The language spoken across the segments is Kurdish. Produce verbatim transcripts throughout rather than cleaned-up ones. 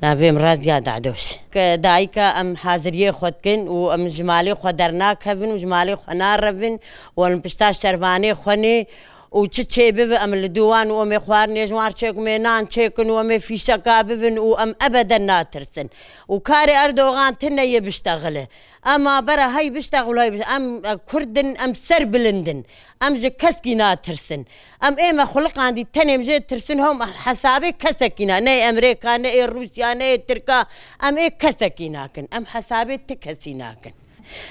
Navê min Raziya Dadoş. Ke dayika em haziriyê xwe dikin û em ji malê xwe dernakevin û ji malê xwe narevin û em pişta şervanê xwe nê û çi çê bibe em li dû wan û em ê xwarinê ji wan çêkin, em ê nan çêkin û em ê fîşeka bibin û em ebeden natirsin. Û karê Erdogan tune yê biştexile. Ema bera hey biştexil, hey biştexil. Em, e, Kurd in, em serbilind in. Em ji keskî natirsin. Em ê me xuliqandî tenê em jê tirsin, hom hesabê kesekî na. Ne Emerîka, ne ê Rûsya, ne ê Tirka. Em ê kesekî nakin. Em hesabê ti kesî nakin.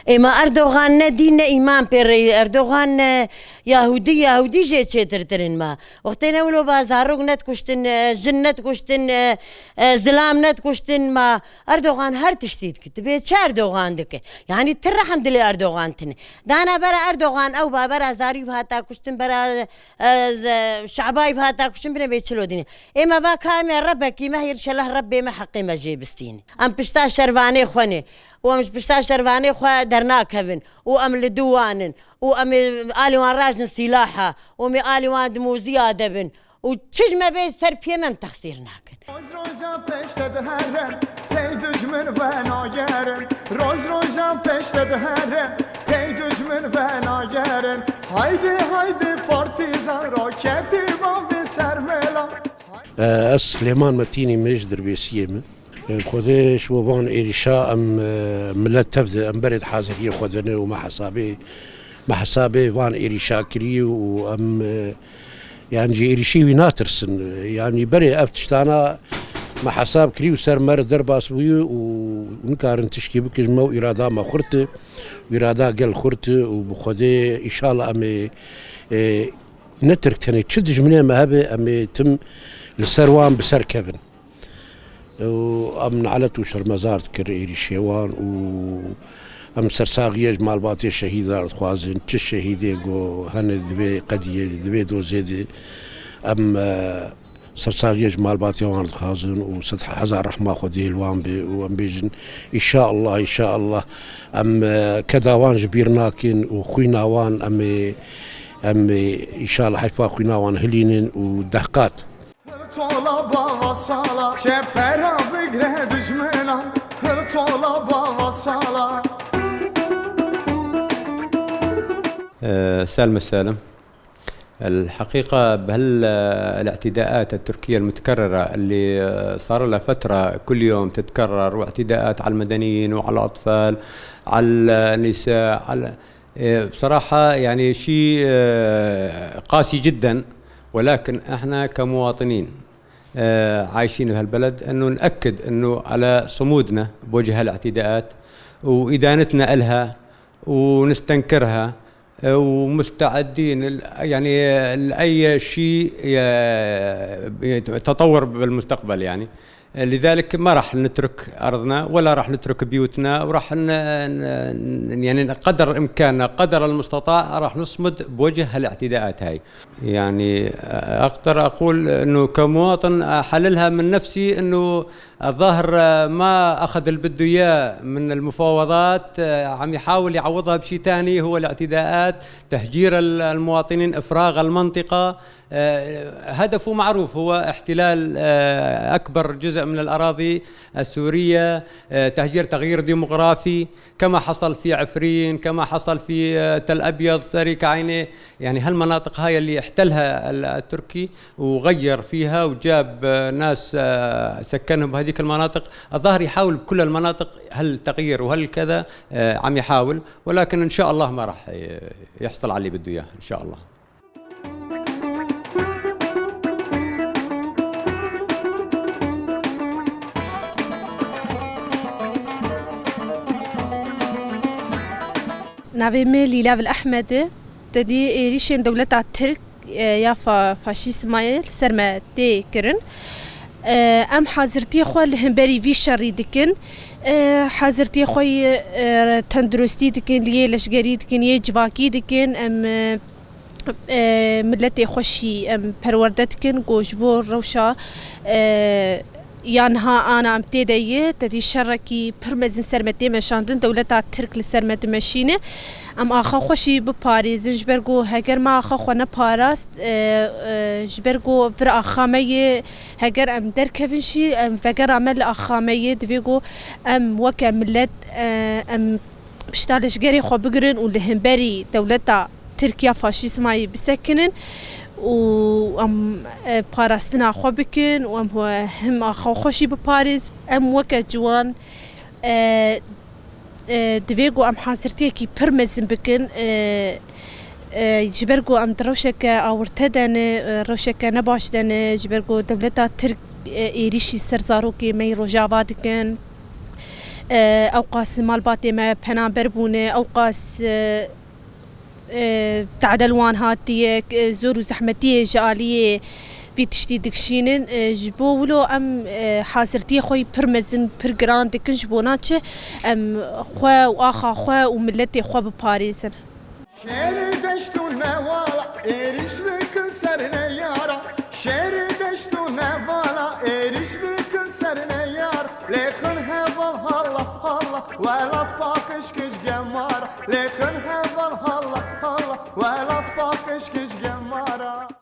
Ê me Erdogan ne dîn ne îman pê re ye. Erdogan ne Yahûdî, Yahûdî jê çêtirtir in me. Wextê ne wilo ba zarok nedikuştin, e, jin nedikuştin, e, e, zilam nedikuştin me. Erdogan her tiştî dike. Tu bê çi Erdogan dike? Yanî ti rehm dilê Erdogan tine. Dana bera Erdogan ew ba bera zarî hata kuştin, bera, e, z-, şabayî hata kuştin, bine bê çilo dîne. Ê me va ka em ê Rebekî me, hêr şelah Rebbê me heqê me jê bistîne. Em pişta şervanê xwe ne. Û em ji pişta şervanê xwe dernakevin. Û em li dû wan in. Û em ê alî wan rajin sîlaha. Û em ê alî wan di mûziya de bin. Û çi ji me bê ser piyê me em texsîr nakin. Roj roja pêş te diherin, pey dijmin venagerin. Roj roja pêş te diherin, pey dijmin venagerin. Haydi, haydi partizan, roketî bavê ser mela. Ez Silêman Metînî me ji Dirbêsiyê me. Xwedê ji bo van êrîşa em, e, milet tev de em berê di haziriyê xwe de ne û me hesabê, me hesabê van êrîşa kirî û em, e, yanî ji êrîşî wî natirsin. Yanî berê ev tiştana me hesab kirî û ser me re derbas bûyî û nikarin tişkî bikin, ji me û îrada me xurt e. Îrada gel xurt e û bi Xwedê înşallah em ê, e, ne Tirk tenê çi dijminê me hebe em ê tim li ser wan bi ser kevin. Û em nalet û şermezar dikir êrîşê wan û em sersaxiyê ji malbatê şehîdan dixwazin. Çi şehîdê ku hene di vê qediyê de, di vê dozê de em, e, sersaxiyê ji malbatê wan dixwazin û sed hezar rehma Xwedê li wan be û em bêjin, înşaallah, înşaallah em, e, keda wan ji bîr nakin û xwîna wan em ê, em ê, înşaallah heyfa xwîna wan hilînin û dehqat. Hırçola bağa sala, çepera bigre dijmena. Hırçola bağa sala. Ee, Selma Salim. الحقيقة بهال الاعتداءات التركية المتكررة اللي صار لها فترة كل يوم تتكرر، واعتداءات على المدنيين وعلى الأطفال، على النساء، على إيه، بصراحة يعني شيء، آه، قاسي جدًا، ولكن إحنا كمواطنين، آه، عايشين بهالبلد، إنه نأكد إنه على صمودنا بوجه هالاعتداءات وإدانتنا إلها ونستنكرها، آه، ومستعدين ل-، يعني، آه، لأي شيء ي-، يتطور بالمستقبل، يعني. لذلك ما راح نترك أرضنا ولا راح نترك بيوتنا، وراح ن-، ن-، يعني قدر إمكاننا، قدر المستطاع، راح نصمد بوجه هالاعتداءات هاي. يعني أقدر أقول إنه كمواطن أحللها من نفسي إنه الظاهر ما أخذ اللي بده إياه من المفاوضات، عم يحاول يعوضها بشي تاني، هو الاعتداءات، تهجير ال-، المواطنين، إفراغ المنطقة. آه، هدفه معروف، هو احتلال، آه، أكبر جزء من الأراضي السورية، آه، تهجير، تغيير ديموغرافي، كما حصل في عفرين، كما حصل في، آه، تل أبيض، تريك عيني. يعني هالمناطق هاي اللي احتلها ال-، التركي وغير فيها وجاب، آه، ناس، آه، سكنهم بهذيك المناطق. الظاهر يحاول بكل المناطق هالتغيير وهالكذا، آه، عم يحاول، ولكن إن شاء الله ما راح ي-، يحصل على اللي بده إياه، إن شاء الله. Navê min Lîlav El Ehmed e. Te dî êrîşên dewleta Tirk, e, ya fa-, faşîst Îsmaîl ser me tê kirin. E, em hazirtiyê xwe li hemberî vî şerî dikin. E, hazirtiyê xwe yê, e, tenduristî dikin, yê leşgerî dikin, yê civakî dikin. Em, e, e, miletê xwe jî em perwerde dikin ku ji bo rewşa, e, Ya niha ana em tê de ye, te dî şerekî pir mezin ser me tê meşandin, dewleta Tirk li ser me dimeşîne. Em axa xwe jî biparêzin, ji ber ku heger me axa xwe neparast, e, e, ji ber ku vir axa me ye, heger em derkevin jî, em vegera me li axa me ye, divê ku em weke milet, e, em pişta leşgerê xwe bigirin û li hemberî dewleta Tirk ya faşîzmayê bisekinin û em, e, parastina xwe bikin û em xwe him axa xwe jî biparêz. Em weke ciwan, e, e, divê ku em hazirtiyekî pir mezin bikin, e, e, ji ber ku em di rewşeke awirte de ne, e, rewşeke nebaş de ne, ji ber ku dewleta Tirk, e, êrîşî ser zarokê me yê Rojava dikin. E, ewqas malbatê me penaber bûne, ewqas, e, e, tade li wan hatiye, e, zor û zehmetiyê ji aliyê vî tiştî dikişînin. E, ji bo wilo em, e, hazirtiyê xwe yî pir mezin, pir giran dikin, ji bona çi em xwe û axa xwe û miletê xwe biparêzin. Şêrê deşt û newala, êrîş dikin ser neyara. Şêrê deşt û newala, êrîş dikin ser neyara. Lêxin heval halla halla, welat paqij kij gemara. Lêxin heval halla halla, welat paqij kij gemara.